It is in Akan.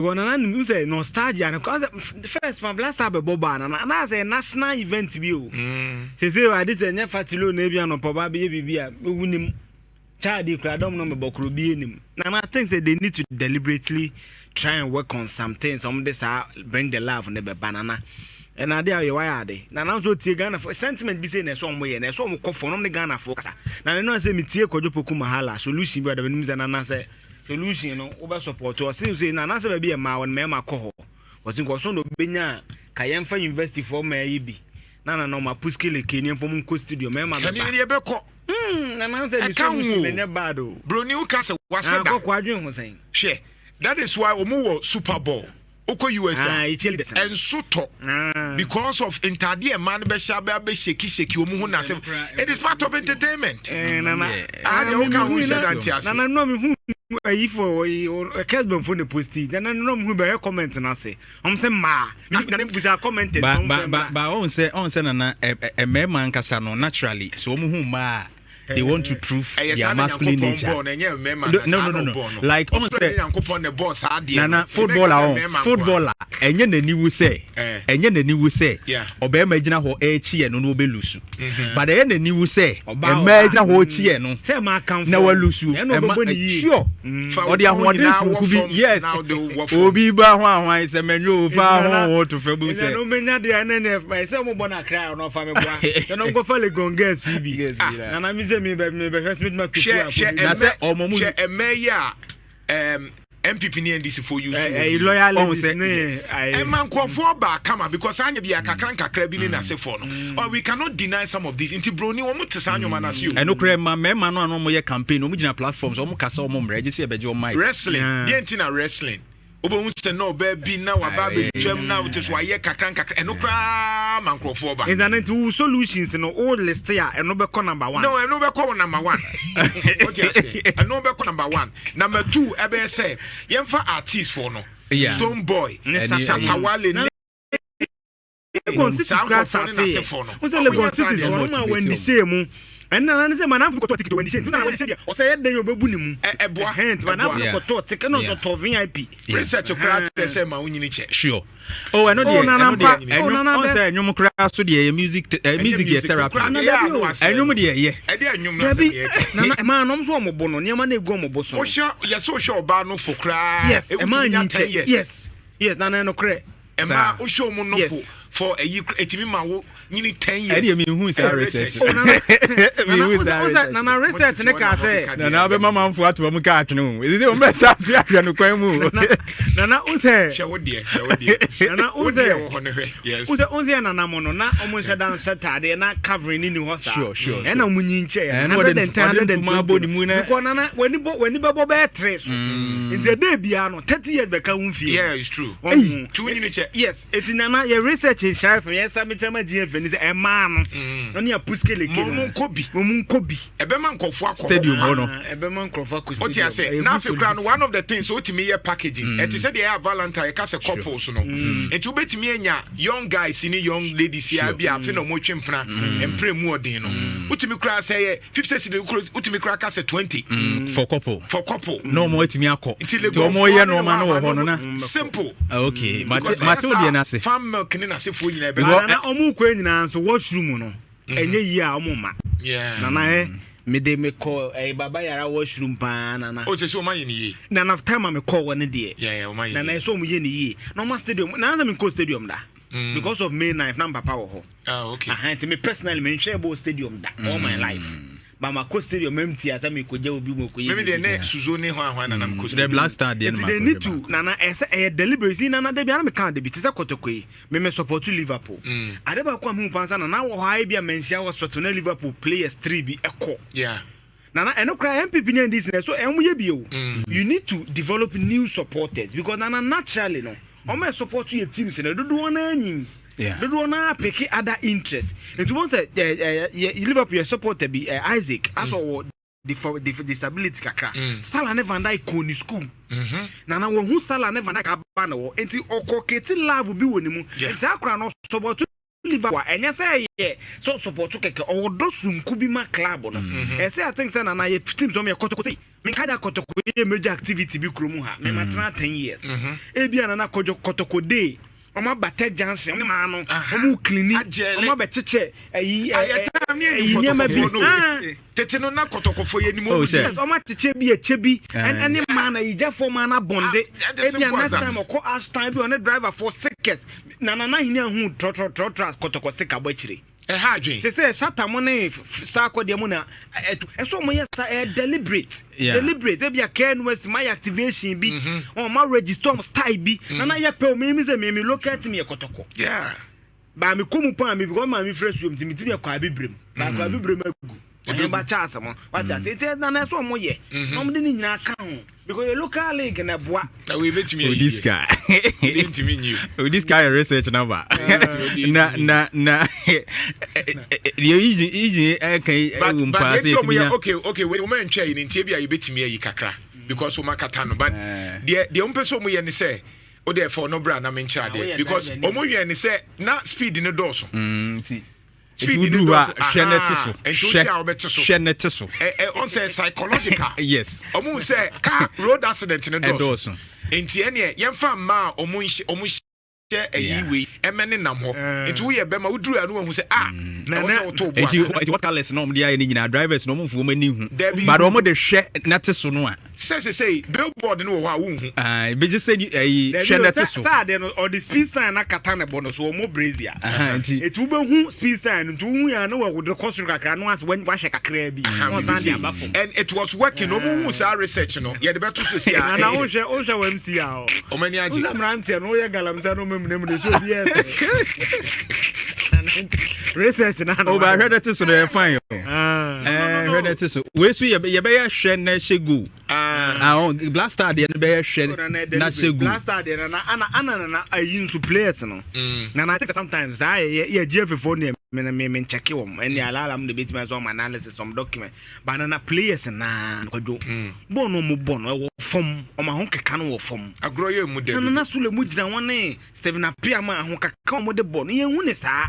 Because nana nim sɛ nostalgia no kɔ sɛ first ma Black Star bɛbɔ baa nana anaasɛ national event bi o. Sese ade sɛ nyɛ fatilo na ebi anɔpɔ ba bɛyɛ biribi a ewu nim child kura dɔm no mebɔ kuro bi anim. Nana, I think say they need to deliberately try and work on some things. Ɔmo de saa bring the love ne bɛba nana. Ɛna ade a yɛ wayɛ ade nana nso tie Ghana fo sentiment bi sɛ na ɛsɛ ɔmo yɛ na ɛsɛ ɔmo kɔ fɔ ɔmo ne Ghana fo kasa. Na ne no sɛ mi tie Kwadwo Poku Mahala solution bi a ɔda nim sɛ nana sɛ solution no wobɛ support ɔse sɛ nana sɛ baabi yɛ mmaa wɔn mmarima kɔ hɔ wɔsi nkɔsɔn na obenya a ka yɛmfa university foɔ mmaa yi bi na nana ɔmo apuskele ne mfom nkɔ studio mmarima Kane bɛba. Ne yɛbɛkɔ. Nana sɛ ne Ɛka solution wo. ɛnyɛ bad o. Broni, woka sɛ wasɛ da. Akɔkɔ adwene ho sɛn? Hwɛ, that is why ɔmo wɔ Super Bowl, wokɔ US Ah, a ekyir de sɛn. Ɛnso tɔ because of ntadeɛ mmaa no bɛhyɛ abɛ abɛshake shake wɔn ho na sɛ it is part of entertainment. Eh, nana. Ah, deɛ woka ho nhyɛ da nte ase. Nana nɔ mi hu ayifo kɛsbɛnfo ne post nana nɔ mi hu bɛyɛ comment na se ɔmo sɛ mmaa nana busa comment. Ba ɔn sɛ nana ɛ mmarima nkasa no, naturally sɛ wɔn hu mmaa a, they want to prove Ɛyɛ their saa na masculine Nyankopɔn nature. bɔɔ no, ɛnyɛ mmarima. No, no, no, no. Like, ɔn sɛ Nyankopɔn na bɔɔ saa adeɛ nana no. footballer Ɛbɛka sɛ ɔn mmarima nko a. Footballer ɛnyɛ n'ani wu sɛ ɛnyɛ n'ani wu sɛ ɔbɛrima gyina hɔ ɛrekyi yɛ no na ɔbɛ lose, but ɛyɛ n'ani wu sɛ Ɔbaa mmaa ɔbaa. gyina hɔ ɛrekyi yɛ no Sɛ maa kanfo na walusu. Ɛna Ɛma ɔbɛbɔ ne yie. Sure. Fa Ɔde wo kɔn ahoɔden nyinaa sononko wɔ bi fam yes. na wode wɔ fam. Obi ba ho ahwan sɛ mɛnyo fa ho ho to fɛ bu ɛnna sɛ no menya deɛ ɛnɛ ne ɛsɛ ɔmo bɔ no akra ɔno ɔfa me boa ɛnna ɔnkɔfa Legon girls yi bi. Nana mi sɛ mi bɛ mi bɛhwɛ sɛ mi tuma kutu Hwɛ, hwɛ. Na sɛ ɔmo mu Hwɛ, ɛmɛ yi a NPP ne NDC fo use ɛ wɔ ɛ mu. Loyal Ɔmo ladies sɛ, ne yes. ayi. Ɛma nkurɔfoɔ ba kama because anya bi akakra nkakra bi ne n'asefoɔ no, oh, we cannot deny some of these. Nti broni wɔn te saa nnwoma n'ase o. Ɛno koraa ma mmarima no a na ɔmo yɛ campaign, ɔmo gyina platforms, ɔmo kasa, ɔmo mmerɛ gye sɛ yɛbɛgye ɔmo mic. Wrestling deɛ nti na wrestling wobɛhu sɛ na ɔbaa bi na waba abɛtwam na wote so wayɛ kakra nkakra, ɛno koraa ma nkurɔfoɔ ba. Nti nti wo solutions no wo list a ɛno bɛkɔ number one. No, ɛno bɛkɔ wɔ number one. Wote ase, ɛno bɛkɔ number one. Number two ɛbɛyɛ sɛ yɛmfa artist foɔ no, Stonebwoy, Ne Shatta Wale ne Legon Cities saa kura nkurɔfoɔ ne start yɛ n'asefoɔ no. n sɛ Legon Ɔmo yɛ saa Cities deɛ. fɔ ɔmo a Motivate wɔn hyɛ mu ɛnna nana sɛ manafo kɔtɔ ticket wɔn hyɛ nti wɔn hyɛ deɛ ɔsɛ yɛ den yɛ ɔbɛbu ne mu. Ɛboa. Ɛhɛn nti manafo Ɛboa. Kɔtɔ ticket na ɔtɔ VIP. Research koraa kyerɛ sɛ ma wonyini kyɛ. Sure, oh, ɛno deɛ Oh, nana ɛno deɛ mpa. ɛnwom Oh, nana ɔn sɛ ɛnwom koraa so deɛ yɛ music music yɛ therapy. Koraa Nana deɛ yɛ dabi ano o. asɛm. Ɛnwom deɛ yɛ Ɛde ɛnwom no Dabi asɛm yɛ ka. nana ɛmaa nom so ɔmo bo no nneɛma na egu ɔmo bo so no. Wohwɛ yɛ sɛ wohwɛ ɔbaa no fo koraa, Yes, ɛwotumi ɛmaa nya nyi 10 nkyɛ years. Yes, nana, ɛno korɛ. Ɛmaa wohwɛ ɔmo no fo for ɛyi ɛtumi ma wo nyini 10 years. Ɛdeɛ mehu saa Ɛyɛ research. Oh, nana nana Mehu saa wosɛ research. nana research ne kaa sɛ Nana wobɛma manfo ato ɔmo kaa atwene o, ɛsɛ sɛ ɔmbɛhyɛ ase ahwɛ no kwan mu o. Nana wosɛ Hwɛ wo deɛ, hwɛ wo deɛ. Nana Wo deɛ wosɛ wɔ hɔ no, hwɛ, yes. Wosɛ yɛ nanam no na ɔmo nhyɛ da nhyɛ taadeɛ na covering ne ni hɔ saa. Sure. Ɛna ɔmo nyi nkyɛn. Ɛna ɔde ntoma abɔ ne mu na- Because nana w'ani bɔ w'ani bɛbɔ bɛyɛ tere so nti ɛdɛ biara no 30 years bɛka wo mfie. Yeah, it's true. Ɔho. Tu nyini kyɛ. Yes, eti nana yɛ research nhyɛ fam yɛ submit ama GFA ni sɛ ɛmaa no ɔne apuske leke. Mo mo nkɔ bi. Mo mu nkɔ bi. Ɛbɛma nkɔfoɔ akɔ hɔ. Stadium hɔ no. Ah, ɛbɛma nkurɔfoɔ akɔ Wote stadium. ase Ɛyɛ na good afei koraa no solution. one of the things wotumi yɛ packaging, ɛte sɛ deɛ ɛyɛ a Valentine yɛka sɛ couples no, nti wobɛtumi anya young guys ne young ladies yi a bi a afei na ɔmɔtwe mpena mpena mu ɔden no, wotumi koraa sɛ yɛ 50 cedi, wotumi koraa ka sɛ 20 For couple. For couple. Na ɔmo atumi akɔ nti nti ɔmo yɛ nneɛma no wɔ hɔ no na simple. Ah, okay, mate. Because Mate ɛyɛ wo deɛ saa no ase. Fan milk ne n'asefoɔ nyinaa Because- ɛbɛba. Nana ɔmo kɔ nyinaa nso washroom no ɛnyɛ yie a ɔmo ma. Nana ɛ mede mekɔ ɛyɛ Baba Yara washroom paa nana. O sɛ ɔma yɛ ne yie. Nana time a mekɔ wɔ ne deɛ Yeah, ɔma yɛ nana ne yie. ɛsɛ ɔmo yɛ ne yie na ɔmo stadium nana sɛ menkɔ stadium da because of May 9 na mpapa wɔ hɔ. Ah, okay. Aha, nti me personally menhwɛ bɔ stadium da all my life, but makɔ stadium empty asa mekɔgya obi mu ɔkɔyɛ Mimi deɛ biribi. ne suzo ne hwan hwan nanam kɔ The stadium. Black Star deɛ no Nti ma they akɔhwɛ need to baako. nana ɛsɛ ɛyɛ deliberate. See, nana debi ana meka debi te sɛ Kɔtɔkɔ yi me support Liverpool. Ade baako a mehu pansa nana wɔ hɔ ayɛ bi a Manhyia Hospital na Liverpool players three bi ɛkɔ. Nana ɛno koraa NPP ne NDC na so ɛmo yɛ bi o. You need to develop new supporters because nana naturally no ɔmo yɛ support yɛ teams no dodoɔ naa nyin dodoɔ naa pick other interest, nti wɔn sɛ ɛ ɛ yɛ Liverpool yɛ supporter bi ɛ Isaac asɔ wɔ disability kakra. Salah ne Van Dijk kɔ ne school. Nana wɔn hu Salah ne Van Dijk aba na wɔ nti ɔkɔ kete love bi wɔ ne mu. Nti akora no support Liverpool a, ɛnyɛ sɛ ɛyɛ sɛ support kɛkɛ, ɔwɔ dɔ sonko bi ma club no. Ɛsɛ, I think sɛ nana yɛ team sɛ ɔmo yɛ Kɔtɔkɔ sɛ menka da Kɔtɔkɔ yɛ major activity bi kurom ha, mema tena 10 years, ebi a nana kɔdwo Kɔtɔkɔ day, ɔmo aba tɛ junction, ɔmo maa no ɔmo clean, ɔmo abɛkyekyɛ ɛyi ɛyi nneɛma bi. Tete no na Kɔtɔkɔfo yɛ nimu. Yes, ɔmo akyekyɛ bi, ɛkyɛ bi ɛne maa na yigyafoɔ maa na bɔnde. Ebi a next time ɔkɔ Ashtown bi, ɔne driver for stickers na nana ahini ahu trɔtrɔtrɔtrɔ Kɔtɔkɔ sticker bɔ akyire. Ɛha adwen. Sɛ shata mo ne saa akɔdeɛ mu na ɛto ɛso ɔmo yɛ sa, ɛyɛ deliberate, deliberate. Ebi a KNUST ma yɛ activation bi, ɔmo ma register ɔmo style bi, nana yɛ pɛ o mi sɛ mi local team yɛ Kɔtɔkɔ baa mi kɔ mu pɔn a mi because maa mi fira suom ti mi ti mi kɔ Abibirem, baa kɔ Abibirem agu ɔyɛ ba kyɛ asɛm wate ase. Eti nana ɛsɛ ɔmo yɛ na ɔmo de ne nyinaa ka ho because yɛ local league na ɛboa. Na wo ebetumi ayi this guy. Ntumi nyi. O, this guy research number na deɛ yi ɛka yi ɛwɔ mpa sɛ etimi nya. Okay, wei wɔn ntwa yi ne ntie bi a yɛbɛtumi ayi kakra because wɔn akata no, but deɛ wɔn pɛ sɛ wɔn yɛ ne sɛ o de ɛfɔ no bra na me nkyerɛ adeɛ because wɔn yɛ ne sɛ na speed ne dɔɔso. Speed ne dɔɔso, hwɛ ne te so, hwɛ hwɛ ne te so. Ɛ ɛ ɔn sɛ psychological. Ɔmo sɛ car road accident ne dɔɔso, nti ɛneɛ yɛmfa mmaa a ɔmo nhyɛ ɔmo hyɛ ɛyi wei ɛmɛ ne nam hɔ, nti woyɛ bɛma woduru ano wahu sɛ ah, ɛwɔ sɛ wotɔ bo ase. Nti what colours na ɔmo de ayɛ ne nyinaa, drivers na ɔmo nfuo ɔmo ani hu, but ɔmo de hwɛ na te so no a. Sɛ billboard no wɔ hɔ a wonhu. Bɛgye sɛ ɛyi hwɛ na te so. Saa adeɛ no, ɔde speed sign na kata ne bɔ no so, ɔmo brazier nti etu wobɛhu speed sign nti wohu yɛn no wɔ de kɔ soro kakra no ase, wahwɛ kakra bi na ɔsan de aba fam. And it was working. Ɔmo hu saa research no, yɛde bɛto so si a. Na wohwɛ wɔ MC a ɔ ɔmo ani agye. Wosɛ mmeranteɛ no woyɛ galamsey no ɔmɛmunamuna so obi yɛ sɛ research na o ba hwɛ ne te so no yɛ fine o. Ɛɛ, hwɛ ne te so wei so yɛbɛyɛ hwɛ na hyɛ goal. Ah, Black Star deɛ no bɛyɛ hwɛ na hyɛ goal. Black Star deɛ na ana na ayi nso players no na na sometimes saa yɛ GFA fo ne me nkyɛke wɔm ɛne alaala mu de bɛtumi asɛ ɔm analysis, ɔm document ba na players na Kwadwo bɔɔl no, ɔmo bɔ no ɛwɔ fam, ɔmo aho keka no wɔ fam. Agorɔ yɛ mu dɛ. Na Nana Sule mu gyina wɔn ne Stephen Appiah ma aho keka ɔmo de bɔ no, yɛn hu ne saa.